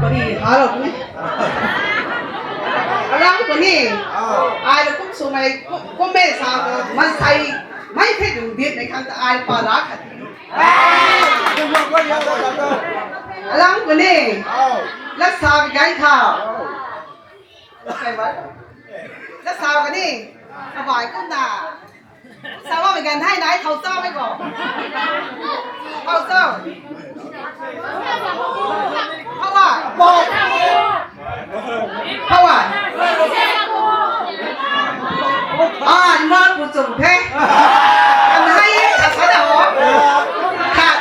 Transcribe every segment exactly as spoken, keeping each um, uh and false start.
Ni halo ni. Alang ko ni. Ai lo kum swmei kum, kum mei sa ko, mansei mei the dung dit mei khang ta ai pa ra khat. Alang ko ni. Lat sa bi gan khou. Lat sa ko ni. Abai kum na. Sa bammei ganv thei nai thau cha mei ko. Thau cha. Thau a. Thau a. Ah, nai pu chung the. Kan hei e, sa sa da ho. Khat.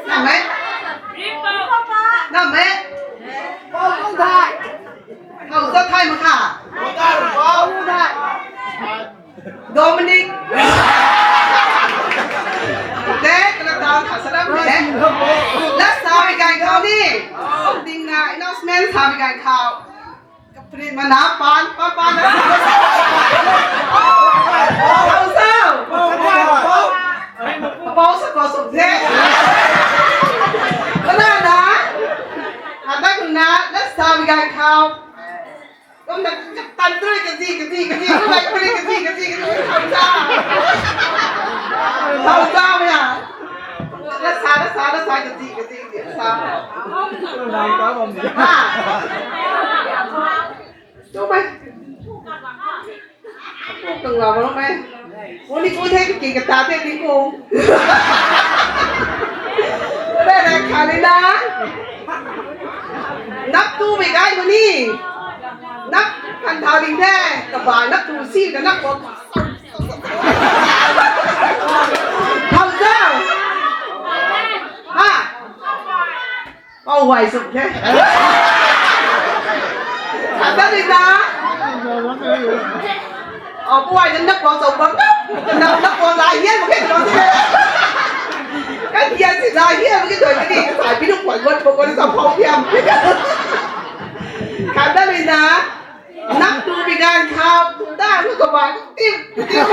Nam e. Nam e. Thau cha thei mak kha. Dominic. Te, kana ta kha sa ram e. Lat sa bi gan khou ni. Kum ding na announcement sa bi gan khou. Kapri mana pan, pan, pan. Thau sa. Pau sa ko suk the. Kana na. Ata kuna, lat sa bi gan khou. Kum na, tan tui kazi, kazi, kazi, kum na, tui kazi, kazi, kazi, thau cha. Thau cha mei a. Lat sa, lat sa, lat sa, kazi, kazi, kazi, sa. Ha. Cho mei. Kung la bam mei. Uni ku the ki kata the ni ku. Re re khali na. Nap tu mei kai ko ni. Nap kan thau ding the. Kabai nap tu si ka nap ko. Thau cha. Ha. Pau huay suk the. Kata ni na. Au, puay na nak pau suk bam na. Nak, nak pau la hian mak ke tuang si. Kan hian si la hian mak ke tuang si. Sai pi nuk puay got pau got sa pau hian. Kata ni na. Nap tu bi gan khou, tu ta nu kabai, tim, tim.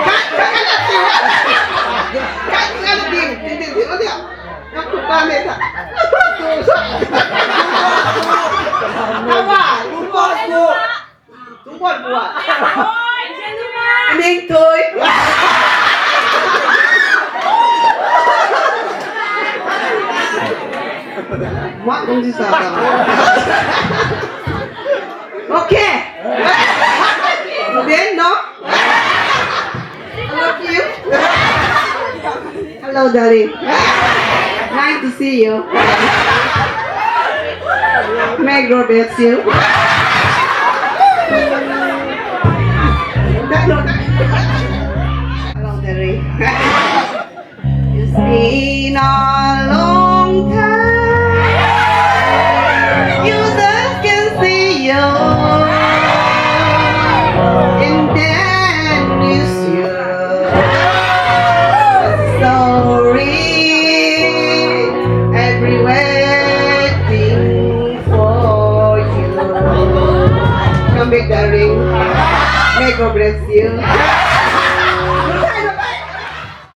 Kat, kat, kat, tim. Kat, kat, tim, tim, tim, tim, tim. Nap tu ta ne ta. Tu sa. Kabai, tu sa. Tu buat buat. Ning tui. Mak kung si sa ta. Okay. Then, no? I love you. Hello, darling. Nice to see you. May God bless you. That, no, that. Hello, darling. It's been a long time. You just can see you. And then miss you. Sorry, every waiting for you. Come back, darling. May God bless you.